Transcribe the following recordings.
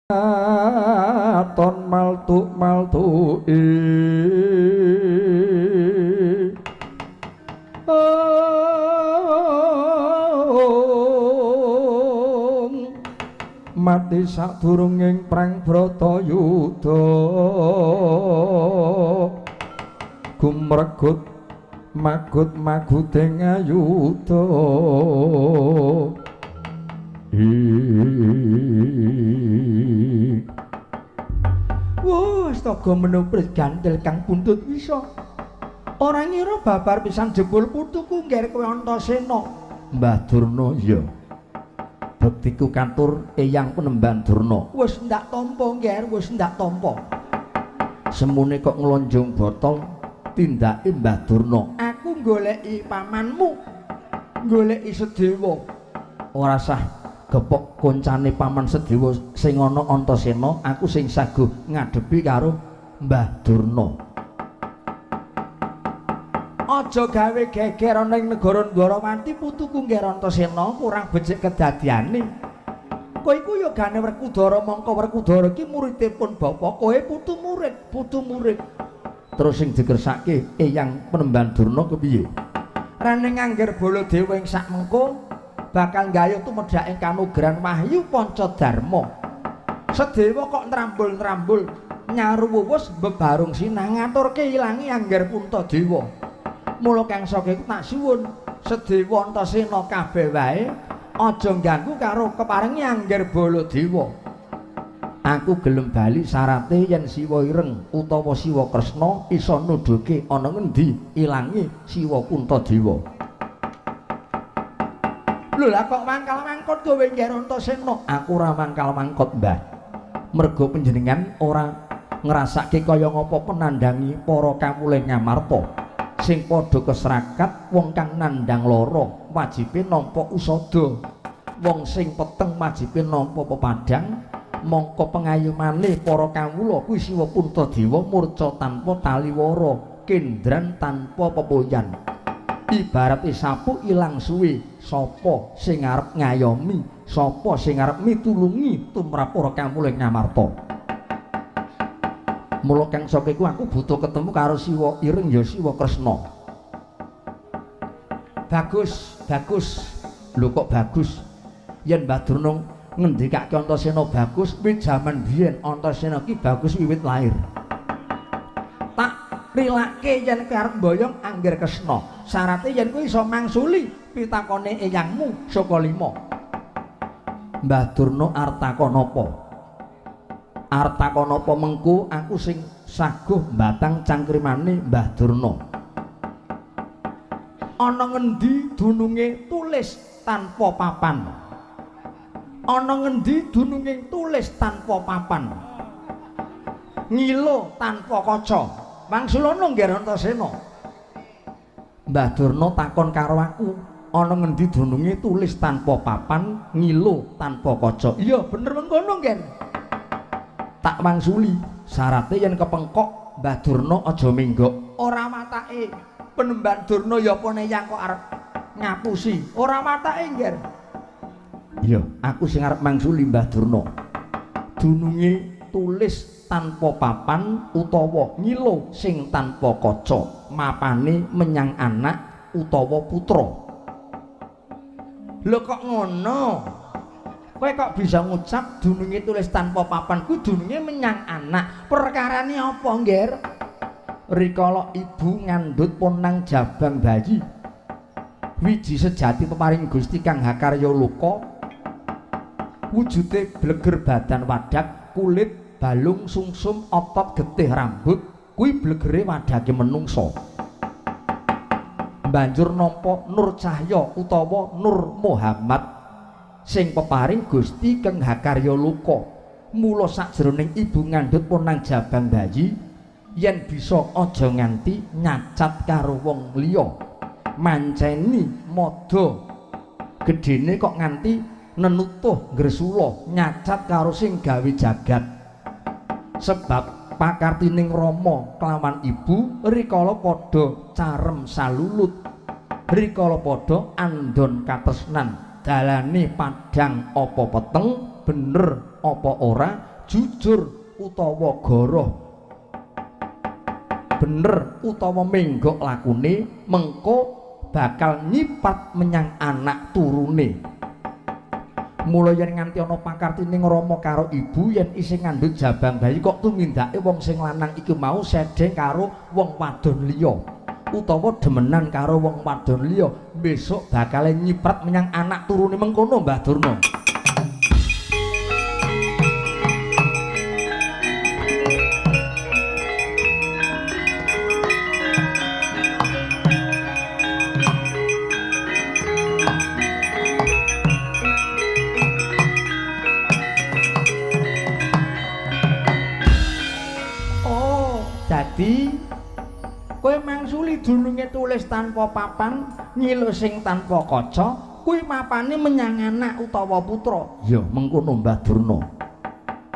Katon maltuk-maltuki mati sadurunging prang Bratayuda gumregut magut maguding ayuda. Wah, astaga menupris gantel kang buntut wisa. Ora ngira babar pisan jebul putuku ngger kowe Antasena. Mbah Durna, iya. Bektiku katur Eyang Penemban Durna. Wis ndak tampa ngger, wis ndak tampa. Semune kok nglonjong botol tindake Mbah Durna. Aku goleki pamanmu, goleki Sedewa. Ora sah gepok koncane paman Sedewa sing ana Antasena, aku sing saguh ngadepi karo Mbah Durna. Aja gawe geger ana ing negara Ndwarawati, putuku ngger Antasena kurang becik kedadiane. Kowe iku yogane Werkudara, mongko Werkudara iki muridipun bapa kowe, putu murid, putu murid. Terus sing dikersake Eyang Penemban Durna kepiye? Rene ngangger Baladewa ing sakmengko bakal nggayuh tumedhake kanugrahan wahyu Pancadarma. Sedewa kok nrambul-nrambul nyaru wuwus bebarung sinah ngaturke ilangi angger Puntadewa. Mula kang saka iku tak suwun Sedewa Antasena kabeh wae aja ngganggu karo keparengi angger Baladewa. Aku gelem bali syarate yen Siwa Ireng utawa Siwa Kresna iso nuduhke ana ngendi ilangi Siwa Puntadewa. Lho lah kok mangkal-mangkot kowe ngger Antasena? Aku ora mangkal-mangkot, Mbah. Mergo panjenengan ora ngrasake kaya ngapa penandangi para kawula Ngamarta sing padha kesrakat. Wong kang nandhang lara wajibe nampa usada, wong sing peteng wajibe nampa pepadhang. Mongko pengayomane para kawula kuwi Siwa Puntadewa murca tanpa taliwara, kendran tanpa pepoyan. Ibarate sapu ilang suwe, sapa sing arep ngayomi, sapa sing arep mitulungi tumrap para kawula Ngamarta. Mula kang saka iku aku butuh ketemu karo Siwa Ireng ya Siwa Kresna. Bagus, bagus. Lho kok bagus? Yen Mbah Durna ngendikake Antasena bagus, wit jaman biyen Antasena ki bagus wiwit lahir. Tak rilake yen kowe arep mboyong Angger Kresna. Syarate yen kowe iso mangsuli pitakone eyangmu saka lima. Mbah Durna arep takon apa? Arep takon apa mengko aku sing saguh mbatang cangkrimane Mbah Durna. Ana ngendi dununge tulis tanpa papan? Ana ngendi dununge tulis tanpa papan? Ngilo tanpa kaca. Wangsulana ngger Antasena. Mbah Durna takon karo aku, ana ngendi dununge tulis tanpa papan, ngilo tanpa kaca? Iya, bener mengkono ngger. Tak wangsuli, syarate yen kepengkok Mbah Durna aja menggok. Ora watake Penemban Durna ya apa neyang kok arep ngapusi. Ora watake ngger. Iya, aku sing arep mangsuli Mbah Durna. Dununge tulis tanpa papan utawa ngilo sing tanpa kaca, mapane menyang anak utawa putra. Lho kok ngono? Kowe kok bisa ngucap dununge tulis tanpa papan kuwi dununge menyang anak? Perkarane apa, Ngger? Rikala ibu ngandhut ponang jabang bayi, wiji sejati peparing Gusti kang hakarya loka, wujude bleger badan wadak, kulit, balung, sungsum, otot, getih, rambut, kuwi blegere wadake menungsa. Banjur nampa nur cahya utawa Nur Muhammad sing peparing Gusti kang hakarya loka. Mula sakjroning ibu ngandhut ponang jabang bayi, yen bisa aja nganti nyacat karo wong liya, manceni madha gedene kok nganti nenutuh ngresula nyacat karo sing gawe jagat. Sebab pakartining rama kelawan ibu rikala padha carem salulut, rikala padha andon katresnan, dalane padhang apa peteng, bener apa ora, jujur utawa goroh, bener utawa menggok lakune, mengko bakal nyipat menyang anak turune. Mula yen nganti ana pakartine rama karo ibu yen isih ngandhut jabang bayi kok tumindake wong sing lanang iku mau sedeng karo wong wadon liya utawa demenan karo wong wadon liya, besok bakal nyiprat menyang anak turune mengkono Mbah Durna. Oh, dadi kowe mangsuli dununge tulis tanpa papan, nyiluk sing tanpa kaca, kuwi mapane menyang anak utawa putra. Ya mengkono Mbah Durna.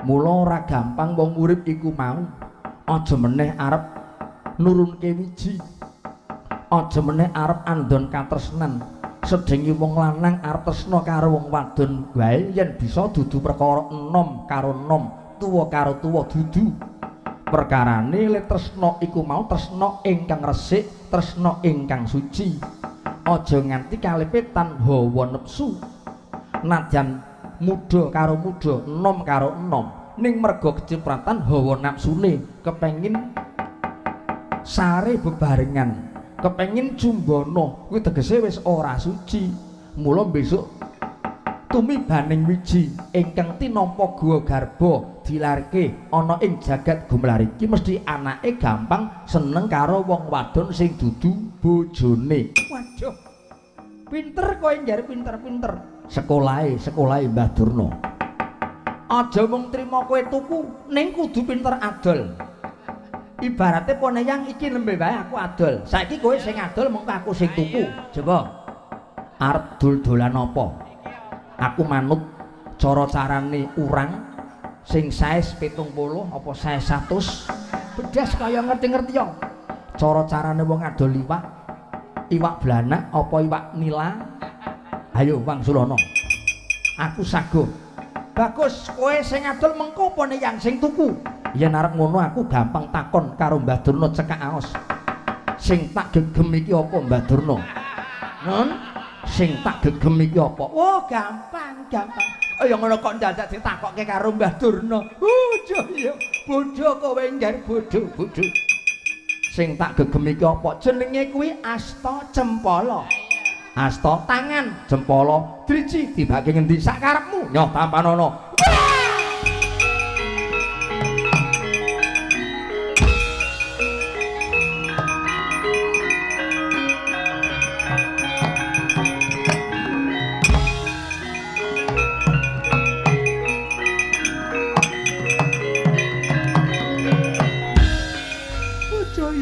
Mula ora gampang wong urip iku mau. Aja meneh arep nurunke wiji. Aja meneh arep andon katresnan. Sedhengi wong lanang arep tresna karo wong wadon wae yen bisa dudu perkara enom karo enom, tuwa karo tuwa dudu. Perkarane le tresna iku mau tresna ingkang resik, tresna ingkang suci. Aja nganti kalepetan hawa nepsu. Nadyan muda karo muda, enom karo enom, ning merga kecipratan hawa nafsune, kepengin sare bebarengan, kepengin cumbana, kuwi tegese wis ora suci. Mula besok tumibaning wiji ingkang tinampa guwa garba dilarke ana ing jagat gumelar iki mesti anake gampang seneng karo wong wadon sing dudu bojone. Waduh. Pinter kowe njar, pinter-pinter. Sekolahe, sekolahe Mbah Durna. Aja mung trima kowe tuku, ning kudu pinter adol. Ibarate poneyang iki nembe wae aku adol. Saiki kowe sing adol mengko aku sing tuku. Coba arep dol-dolan apa? Aku manut cara-carane urang sing saes 70 apa saes 100. Bedes kaya ngerti-ngerti yo. Cara-carane wong adol iwak, iwak blanak apa iwak nila? Ayo wangsulana. Aku sago. Bagus, kowe sing adol mengko poneyang sing tuku. Yen arep ngono aku gampang takon karo Mbah Durna cekak aos. Sing tak gegem iki apa Mbah Durna? Nun, sing tak gegem iki apa? Oh, gampang, gampang. Kaya ngono kok ndadak ditakokke karo Mbah Durna. Bojo ya, bojo kowe ngger bojo, bojo. Sing tak gegem iki apa? Jenenge kuwi asta cempala. Asta tangan, cempala, driji tibake ngendi sak karepmu? Nyoh tampanono.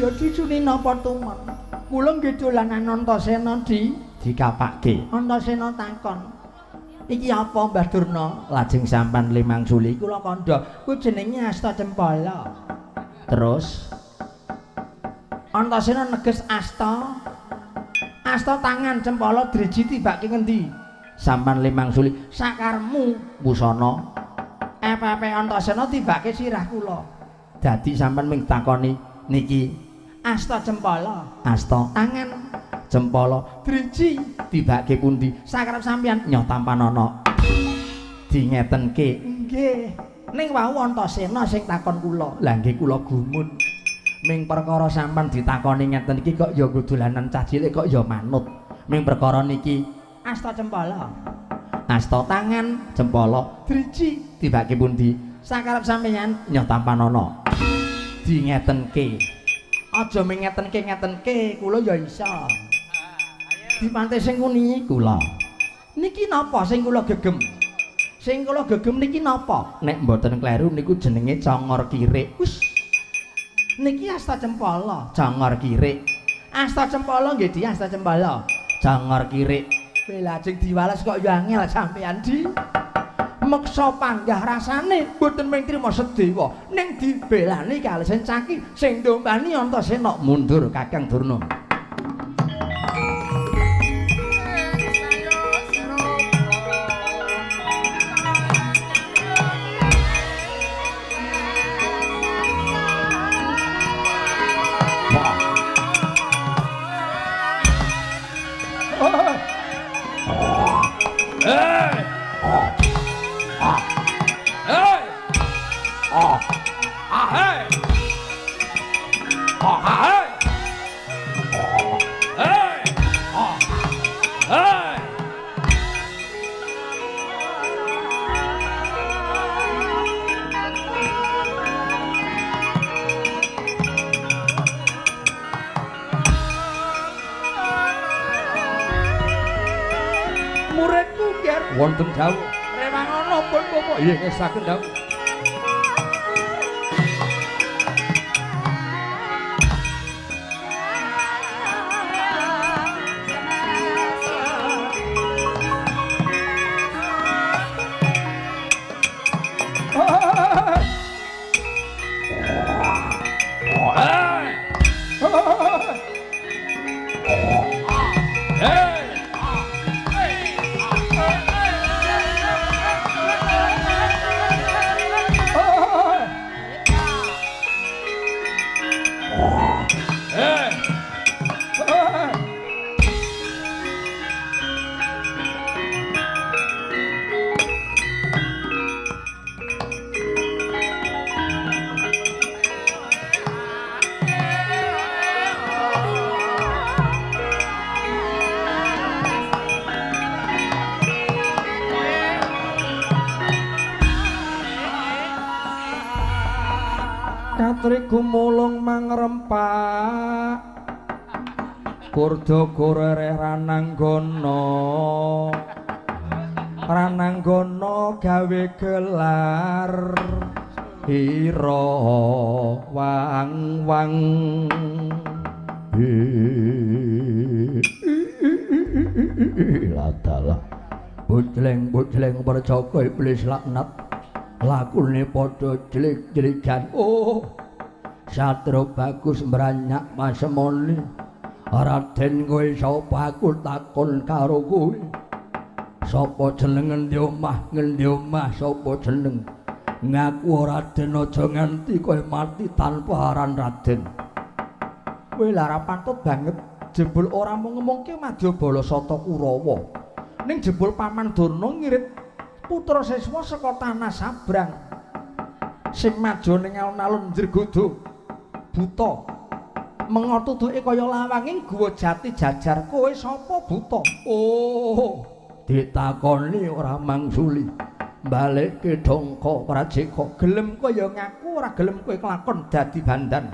Ya cucune napa tumon? Kula nggih dolanan Antasena di dikapake. Antasena takon. Iki apa Mbah Durna? Lajeng sampan limang suli kula kandha. Kuwi jenenge asta cempala. Terus Antasena neges asta. Asta tangan cempala driji tibake ngendi? Sampan limang suli sakarmu busana. Epepe Antasena tibake sirah kula. Dadi sampan ming takoni niki asta cempala, asta tangan cempala driji tibake pundi sakarep sampeyan? Nyoh tampanono. Dingetenke. Nggih. Ning wau Antasena sing takon kula. Lah nggih kula gumun. Ming perkara sampean ditakoni ngeten iki kok ya nggo dolanan cah cilik kok ya manut. Ming perkara niki asta cempala, asta tangan cempala driji tibake pundi sakarep sampeyan? Nyoh tampanono. Dingetenke. Aja ming ngetenke-ngetenke, kula ya iso. Dipante sing kuni kula. Niki napa sing kula gegem? Sing kula gegem niki napa? Nek mboten kleru niku jenenge congor kirik. Wis. Niki asta cempala, congor kirik. Asta cempala nggih di asta cempala. Congor kirik. Lajeng diwales kok ya angel sampean di. Meksa panggah rasane mboten mung trima sedewa ning dibelani kalih Sencaki sing ndombani Antasena. Mundur Kakang Durna. Ngestaken dawuh. Rewangono pun bapak. Iya ngestaken dawuh. Katri gumulung mangrempak kurda gorere rananggana rananggana gawe gelar ira wang wang ladalah bojleng-bojleng percaka iblis laknat lakune padha jlig-jligan. Oh Satria Bagus mbranyak pasemoni. Raden kowe sapa? Aku takon karo kowe. Sapa jeneng ngendi omah ngendi omah sapa jeneng? Ngaku Raden aja nganti kowe mati tanpa aran Raden. Kowe lara patut banget jebul ora mung ngomongke Madyabala Sata Kurawa. Ning jebul Paman Durna ngirit putra siswa saka tanah sabrang sing maju ning alun-alun Njregodo buta mengotutuke kaya lawanging guwa jati jajar. Kowe sapa buta? Oh ditakoni ora mangsuli balekke dongko prajeka. Gelem kowe ya ngaku, ora gelem kowe kelakon dadi bandan.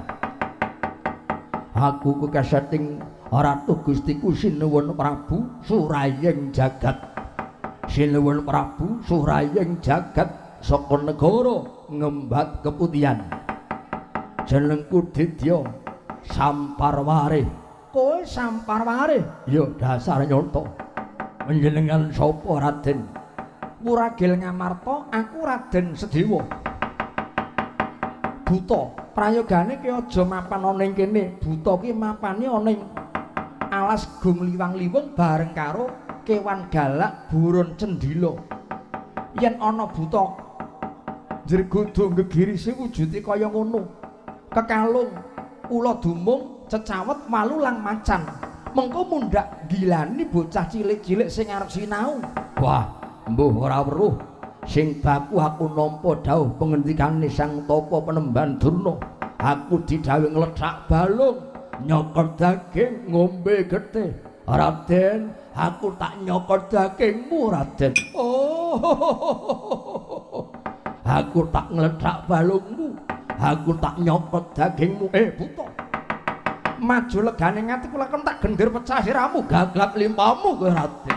Aku kekeseting Ratu Gustiku Sinuwun Prabu Surayeng Jagat. Sinuwun Prabu Surayeng Jagat saka negara ngembat keputihan. Jenengku Didya Samparwarih. Kowe Samparwarih? Ya dasar nyata. Panjenengan sapa Raden? Wuragil Ngamarta, aku Raden Sedewa. Buta, prayogane ki aja mapan ana ing kene. Buta ki mapane ana ing alas Gung Liwang-liwung bareng karo kewan galak burun cendila. Yen ana buta Njregodo gegirise wujude kaya ngono. Kekalung, ula dumung, cecawet, walu lang macan. Mengko mundhak gilani bocah cilik-cilik sing arep sinau. Wah, mbuh ora weruh. Sing baku aku nampa dawuh pengendikane Sang Tapa Penemban Durna. Aku didhawuhi nglethak balung, nyokot daging, ngombe getih. Raden, aku tak nyokot dagingmu, Raden. Oh, aku tak nglethak balungmu, aku tak nyokot dagingmu. Buta, maju legane ngati kula kon tak gendir pecah siramu, gaglak limpamu kowe, Raden.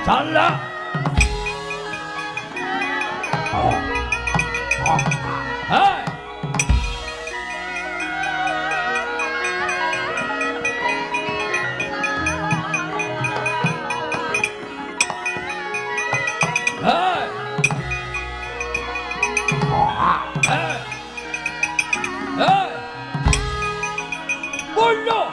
Salah. Hey. Hey. Hey. Hey. Bodoh.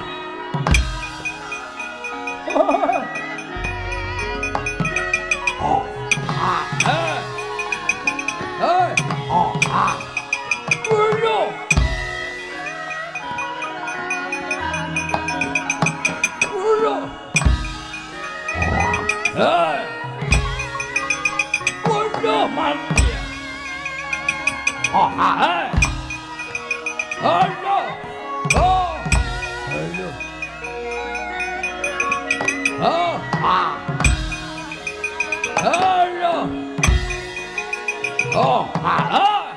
Ah.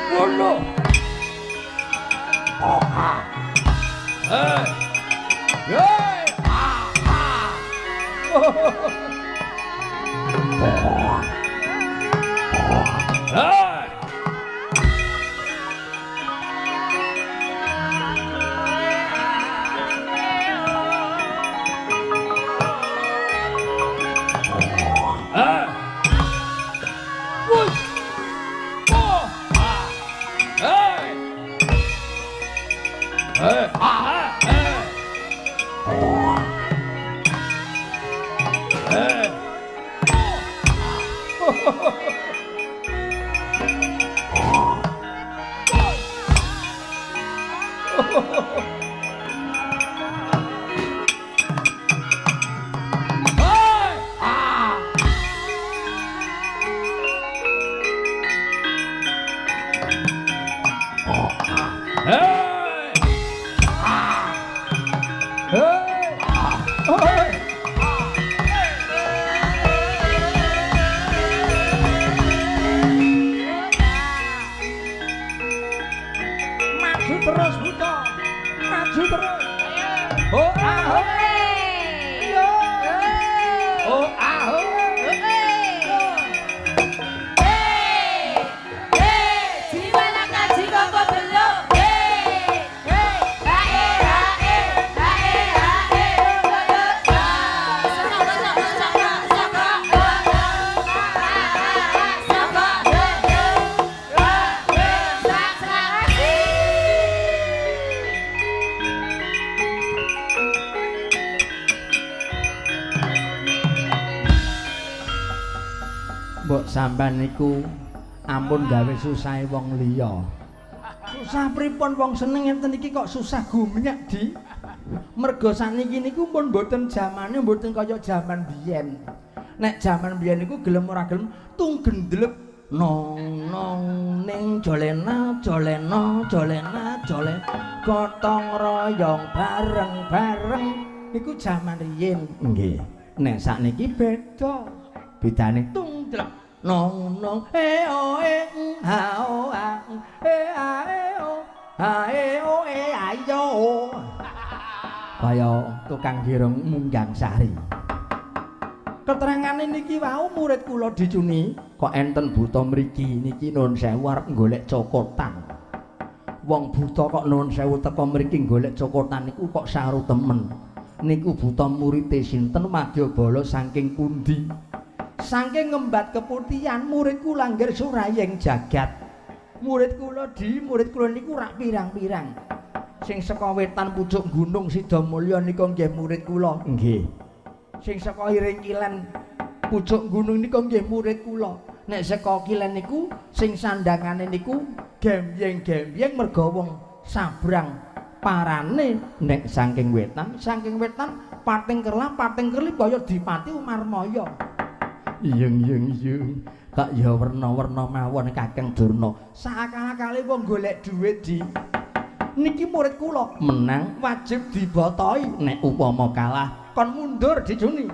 Ngono. Ah. Eh. Hey. Ah. Ah. Hey. Sampeyan niku ampun gawe susahe wong liya. Susah pripun wong seneng ngenten iki kok susah gumyak di. Mergo sakniki niku pun mboten jamane mboten kaya jaman biyen. Nek jaman biyen niku gelem ora gelem tung gendlep nong nong ning jolena jolena jolena jolen gotong royong bareng-bareng niku jaman riyin. Nggih. Nek sakniki beda. Bedane tung dlep nong nong e o e ha o a e a e o ha e o e a yo kaya tukang girong munggang sari. Keterangane niki wau murid kula dicuni kok enten buta mriki niki nuwun sewu arep golek cokotan. Wong buta kok nuwun sewu teka mriki golek cokotan niku kok saru temen. Niku buta murite sinten madyabala saking pundi? Saking ngembat keputihan murid kula angger surayeng jagat. Murid kula di murid kula niku rak pirang-pirang. Sing saka wetan pucuk gunung Sidamulya nika nggih murid kula. Nggih. Sing saka iring kilen pucuk gunung nika nggih murid kula. Nek saka kilen niku sing sandangane niku gembyeng-gembyeng merga wong sabrang parane. Nek saking wetan pating kerlah pating kerlip kaya Dipati Umarmaya. Yung yung yung kok ya werna-werna mawon Kakang Durna. Saakal-akale wong golek dhuwit di niki murid kula menang wajib dibotoi, nek upama kalah kon mundur dicuni.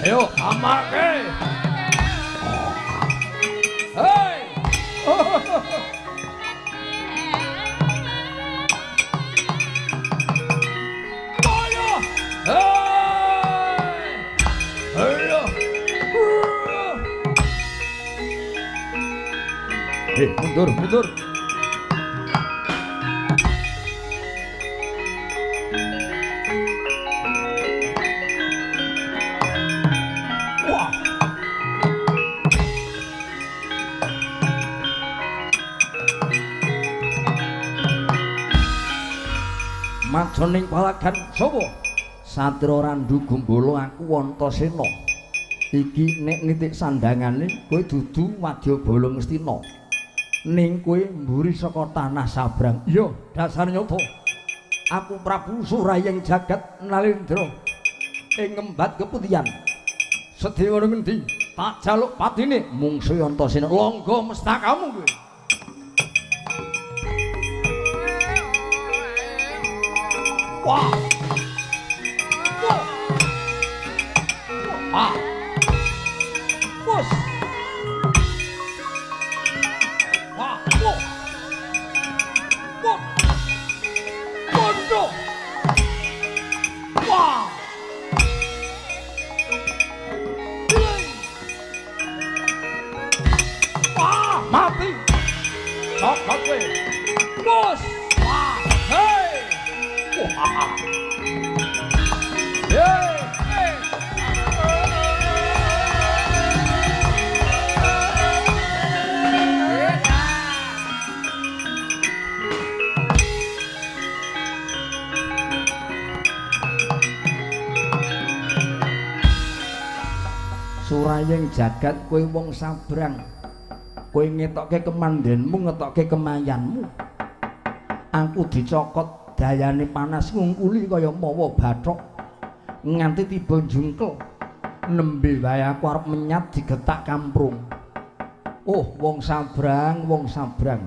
Ayo amake. Hei. Ayo. Hei. Ayo. Mundur, mundur. Wah. Majoning palagan sapa? Satria Randu Gumbala aku Antasena. Iki nek nitik sandangane kowe dudu wadyabala Ngastina. Ning kowe mburi saka tanah sabrang. Iya, dasar nyata. Aku Prabu Surayeng Jagat Nalendra ing ngembat keputihan. Sedewa nang ngendi? Tak jaluk patine mungsuh Antasena. Longgo mestakamu kowe. Wah. Wah. Ah. Bos. Wah. Wah. Wah. Bodoh. Wah. Wah, mati. Cokot kowe. Bos. Wah. Hei. Wah. Hey. Surayeng Jagat kowe wong sabrang. Kowe ngetokke kemandenmu, ngetokke kemayanmu. Aku dicokot dayane panas ngungkuli kaya mawa bathok nganti tiba jungkel. Nembe wae aku arep menyat digetak kamprung. Oh, wong sabrang, wong sabrang.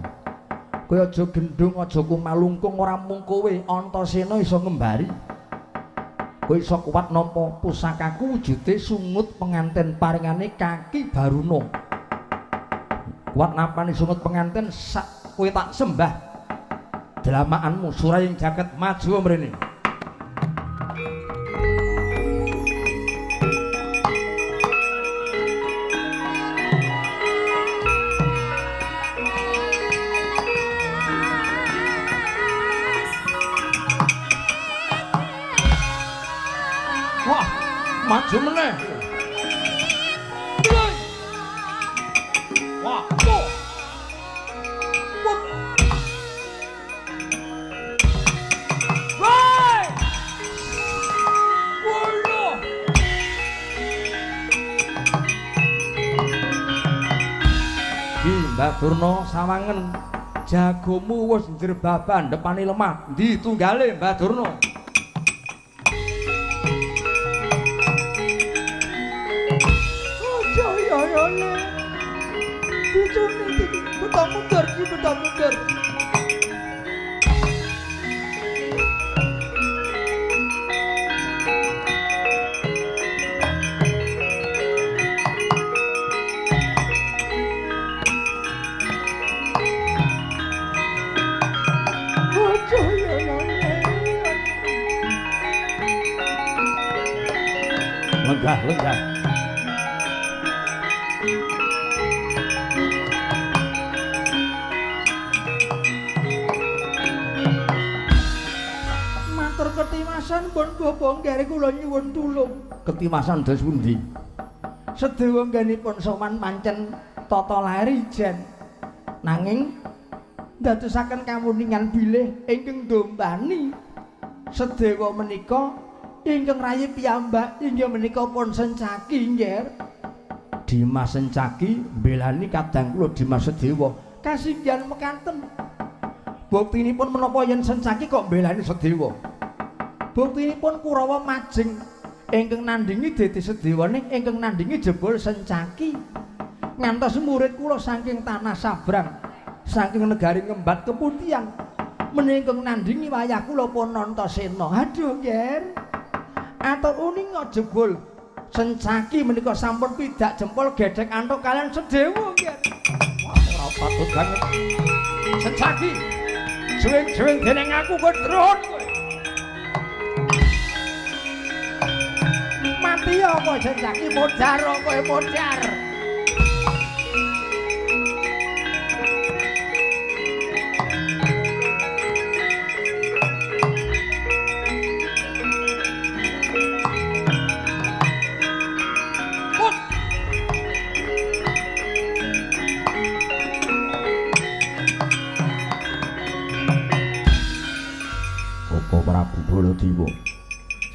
Kowe aja gendhung, aja kumalungkung, ora mung kowe Antasena iso ngembari. Kowe iso kuat nampa pusakaku wujude sungut penganten paringane kaki Baruna. Kuat nampani sungut penganten sak kowe tak sembah. Delamaanmu Surayeng Jagat maju mrene. Wah, maju meneh. Wah, wah. Woi! Wolo. Ki Mbah Durna sawangen jagomu wis njrebaban depane lemah. Ndi tunggale Mbah Durna? Mundur, iki beto mundur. Ojo ya ya. Lenggah, lenggah. Ketimasan pun bapa nggere kula nyuwun tulung. Ketimasan dos pundi? Sedewa nggenipun sowan pancen tata lair ijen. Nanging ndadosaken kawuningan bilih ingkang dombani sedewa menika ingkang rayi piyambak inggih menika pun Sencaki nggih. Dimas Sencaki mbelani kadang kula Dimas Sedewa. Kasinggihan mekaten. Buktinipun menapa yen Sencaki kok mbelani Sedewa? Buktinipun Kurawa majeng ingkang nandhingi dadi Sedewa ning ingkang nandhingi jebul Sencaki. Ngantos murid kula saking tanah sabrang, saking negari Ngembat Keputihan, menika ingkang nandhingi wayah kula pun Antasena. Aduh, Nger. Atur uninga jebul Sencaki menika sampun pidak jempol gedhek antuk kalian Sedewa, Nger. Wah, ora patut banget. Sencaki. Suwing-suwing dening aku kowe drun kowe. Mati apa Sencaki modar kowe modar.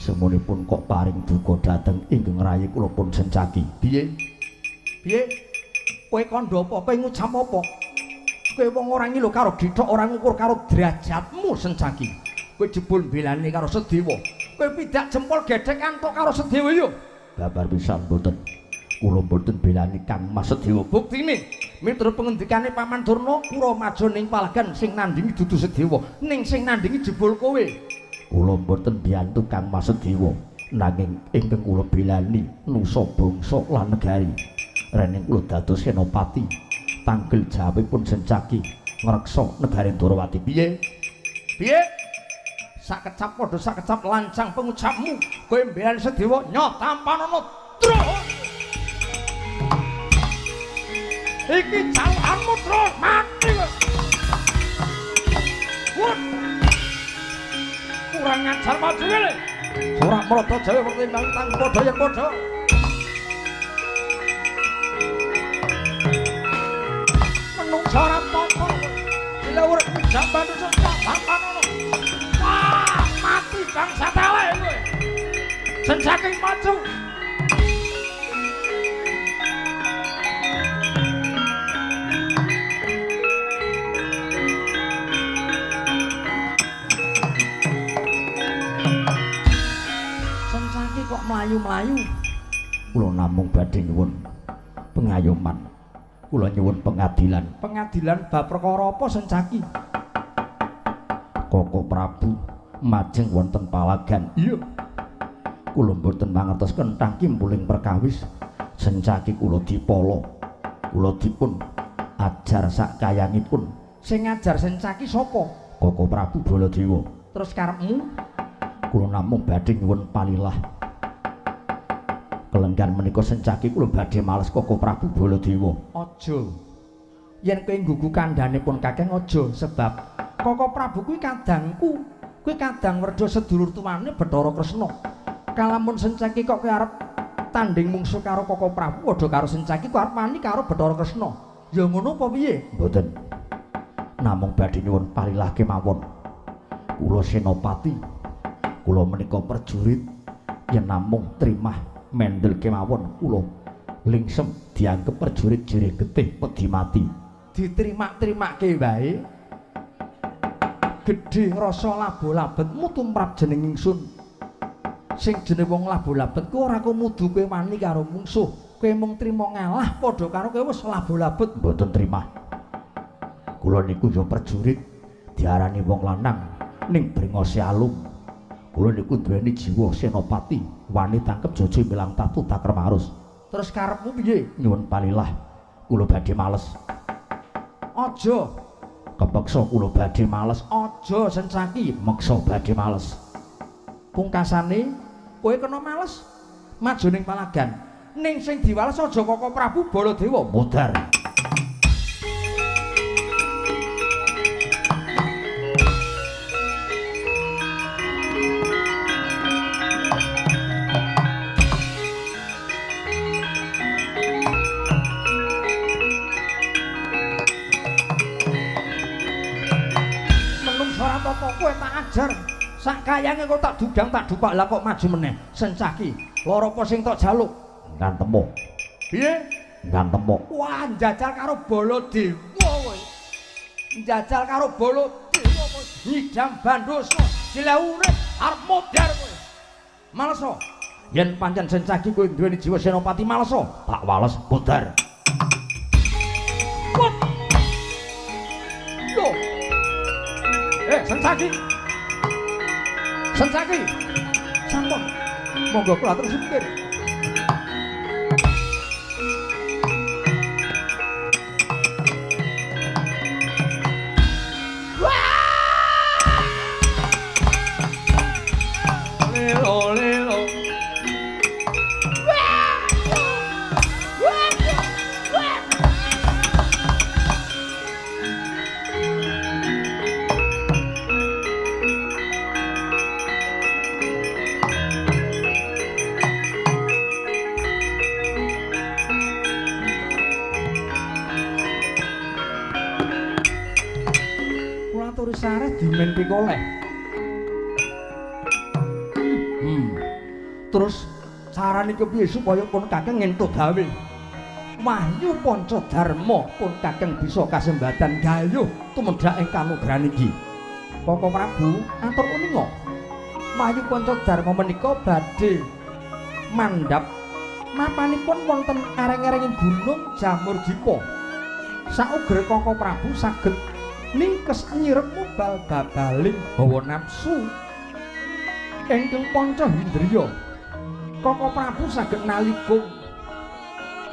Semonipun kok paring duka dhateng ingkang rayi kula pun Sencaki. Piye? Piye? Kowe kandha apa? Kowe ngucap apa? Kowe wong ora ngilo karo githok, ora ngukur karo derajatmu Sencaki. Kowe jebul mbelani karo Sedewa. Kowe pidak jempol gedhek antuk karo Sedewa yo. Babar pisan mboten. Kula mboten belani Kang Mas Sedewa. Buktine miturut pengendikane Paman Durna, kura maja ning palagan sing nandingi dudu Sedewa, ning sing nandingi jebul kowe. Kula mboten biyantu Kang Mas Sedewa, nanging ingkang kula belani nusa bangsa lan negari. Rening kula dados senopati, tanggel jawabipun Sencaki ngreksa negari Ndorowati. Piye? Piye? Sakecap padha sakecap lancang pengucapmu. Kowe mbelani Sedewa nyoh tampanono Tru. Iki jalukanmu Tru, mati kowe. Wut. Kurang ajar maju kene. Ora mrada jawe pertimbang tang padha yen padha. Menungsa ora apa-apa. Bila urip jamban dosa tampanono. Wah, mati bangsa telek kowe. Sencaki maju. Kok mlayu-mlayu? Kula namung badhe nyuwun pengayoman. Kula nyuwun pengadilan. Pengadilan bab perkara apa Sencaki? Koko Prabu majeng wonten palagan. Iya. Kula mboten mangertos kenthang kimpuling perkawis. Sencaki kula dipala. Kula dipun ajar sak kayangipun. Sing ngajar Sencaki sapa? Koko Prabu Baladewa. Terus karepmu? Kula namung badhe nyuwun palilah. Kelenggan menika Sencaki kula badhe males Koko Prabu Baladewa. Aja. Yen kowe nggugu kandhane pun kakeng aja, sebab Koko Prabu kuwi kadangku. Kuwi kadang werda sedulur tuwane Bathara Kresna. Kalamun Sencaki kok kowe arep tanding mungsuh karo Koko Prabu padha karo Sencaki kowe arep wani karo Bathara Kresna. Ya ngono apa piye? Mboten. Namung badhe nyuwun palilah kemawon. Kula senopati. Kula menika prajurit yen namung trimah mendel kemawon kula lingsem dianggep prajurit jirih getih wedi mati. Diterimak-terimake wae. Gedhe rasa labo-labetmu tumrap jeneng ingsun. Sing jenenge wong labo-labet ku ora kumudu kowe wani karo mungsuh. Kowe mung trima ngalah padha karo kowe wis labo-labet. Mboten trimah. Kula niku ya prajurit diarani wong lanang ning brengose alum. Kula niku duweni jiwa senopati, wani tangkep jojo milang tatu takrem arus. Terus karepmu piye? Nyuwun palilah, kula badhe males. Aja. Kepeksa kula badhe males. Aja Sencaki, meksa badhe males. Pungkasane kowe kena males maju ning palagan. Ning sing diwales aja Koko Prabu Baladewa. Modar. Kowe tak ajar sak kayange kok tak dugang tak dupak lah kok maju meneh. Sencaki lara apa sing tok jaluk? Ngantemo. Piye? Ngantemo. Wah, njajal karo Baladewa kowe. Njajal karo Baladewa kowe. Nyidam bandosa jile urip arep modar kowe. Maleso. Yen pancen Sencaki kowe duweni jiwa senopati maleso, tak wales modar. Yo. Sencaki. Sencaki. Sampun. Monggo kula atur sumber. Lelo lelo. Sareh dimen pikoleh. Terus carane kepiye supaya pun kakang entuk gawe Wahyu Pancadarma pun kakang bisa kasembatan gayuh tumedhak ing kanugrahan iki. Koko Prabu atur uninga, Wahyu Pancadarma menika badhe mandhap mapanipun wonten ereng-erenging gunung Jamurdipa. Sauger Koko Prabu saged ningkes nyirep mubal babaling hawa nafsu ingkang panca indriya. Koko Prabu saged naligung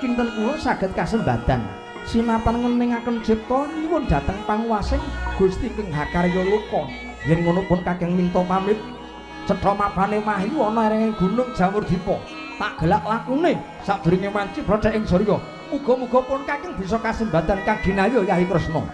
kinten kula saged kasembadan sinatan ngeningaken cipta nyuwun dhateng panguwasing Gusti ingkang hakarya loka. Yen ngono pun kakang minta pamit. Cetha mapane Wahyu ana erenging gunung Jamurdipa. Tak gelak lakune sadurunge wanci brodhek ing surya. Muga-muga pun kakang bisa kasembadan kang ginayo Yayi Kresna.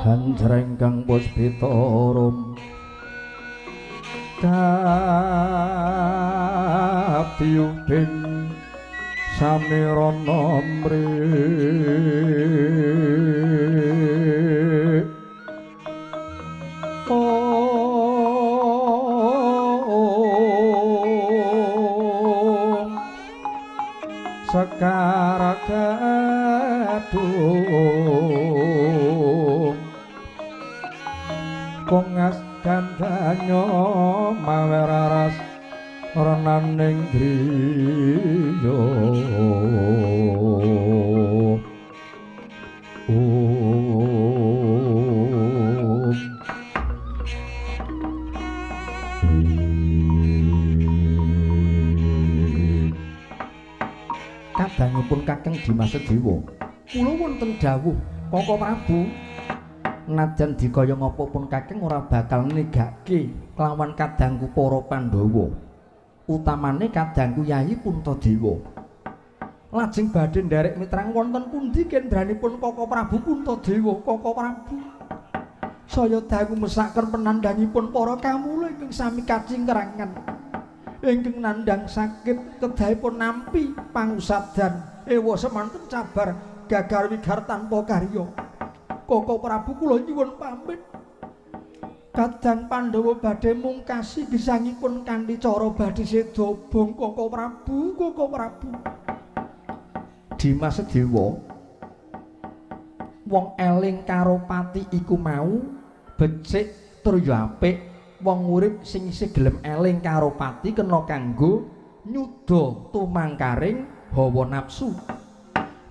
Hanjreng kang puspita rum kadiyubing samirana mri om sekar gadung kongas gandanyo maweraras renaning griya. Om kadangipun Kakang Dimas Sedewa, kula wonten dawuh Koko Prabu, najan dikaya ngapa pun kakang ora bakal negake kelawan kadangku para Pandhawa, utamane kadangku Yayi Puntadewa. Lajeng badhe nderek mitrang wonten pundi kendranipun Koko Prabu Puntadewa. Koko Prabu saya dangu mesaken penandhangipun para kawula ingkang sami kacingkrangan, ingkang nandhang sakit kedahipun nampi pangusadan ewa semanten cabar gagar wigar tanpa karya. Koko Prabu kula nyuwun pamit. Kadang Pandhawa badhe mungkasi gesangipun kanthi cara badhe seda obong. Koko Prabu, Koko Prabu. Dimas Sedewa, wong eling karo pati iku mau becik tur ya apik. Wong urip sing isih gelem eling karo pati kena kanggo nyuda tumangkaring hawa nafsu.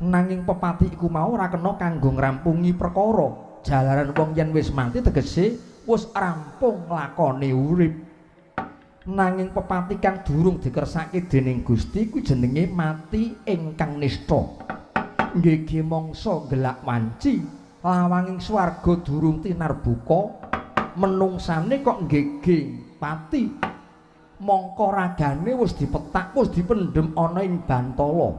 Nanging pepati iku mau ora kena kanggo ngrampungi perkara. Jalaran wong yen wis mati tegese wis rampung lakone urip. Nanging pepati kang durung dikersake dening Gusti kuwi jenenge mati ingkang nistha. Nggih mangsa gelak wanci lawanging swarga durung tinarbuka, menungsane kok nggege pati. Mongko ragane wis dipetak, wis dipendhem ana ing bantala.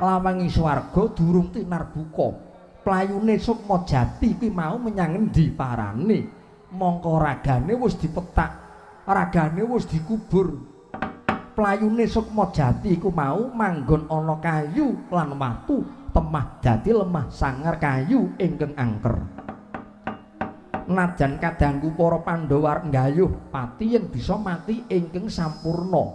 Lawanging swarga durung tinarbuka, playune sukma jati kuwi mau menyang endi parane. Mongko ragane wis dipetak, ragane wis dikubur. Playune sukma jati iku mau manggon ana kayu lan watu, temah dadi lemah sangar kayu ingkang angker. Najan kadangku para Pandhawa arep nggayuh pati yen bisa mati ingkang sampurna,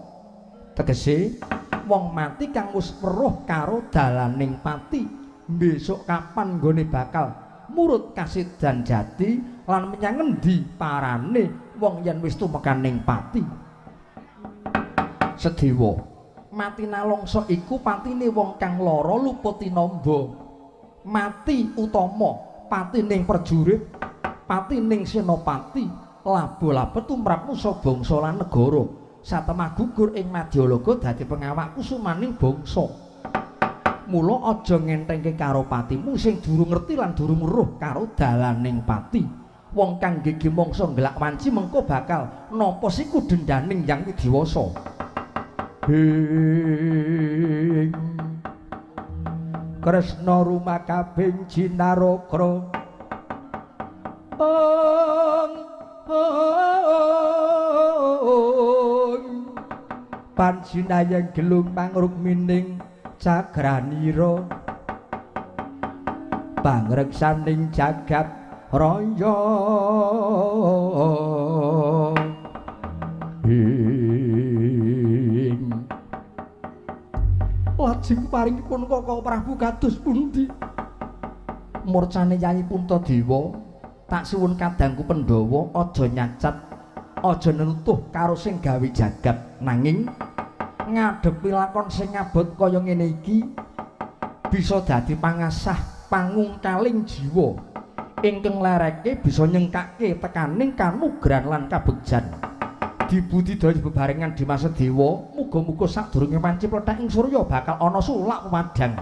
tegese wong mati kang wis weruh karo dalaning pati, besok kapan nggone bakal murut kasidan jati lan menyang endi parane wong yen wis tumekaning pati. Sedewa, Mati nalongso iku patine wong kang lara luput tinamba. Mati utama patining prajurit, patining senopati, labo-labo tumrap nusa bangsa lan negara. Satemah gugur ing madyalaga dadi pengawak kusumaning bangsa. Mula aja ngentengke karo patimu sing durung ngerti lan durung weruh karo dalaning pati. Wong kang gigi mangsa ngelak wanci mengko bakal napa siku dendaning Yang Widiwasa. Ing Kresna rumakabing Jinarakra. Ong ong panjinayang gelung mangrukmining cagranira pangreksaning jagat raya. Ing lajeng paringipun Kaka Prabu kados pundi? Murcane Yayi Puntadewa, tak suwun kadangku Pandhawa aja nyacat, aja nenutuh karo sing gawe jagat, nanging ngadepi lakon sing ngabot kaya ngene iki bisa dadi pangasah pangungkaling jiwa ingkang lereke bisa nyengkake tekaning kanugran lan kabegjan. Dibudidaya bebarengan Dimas Dewa, muga-muga sadurunge panci plethek ing surya bakal ana sulak pemadang.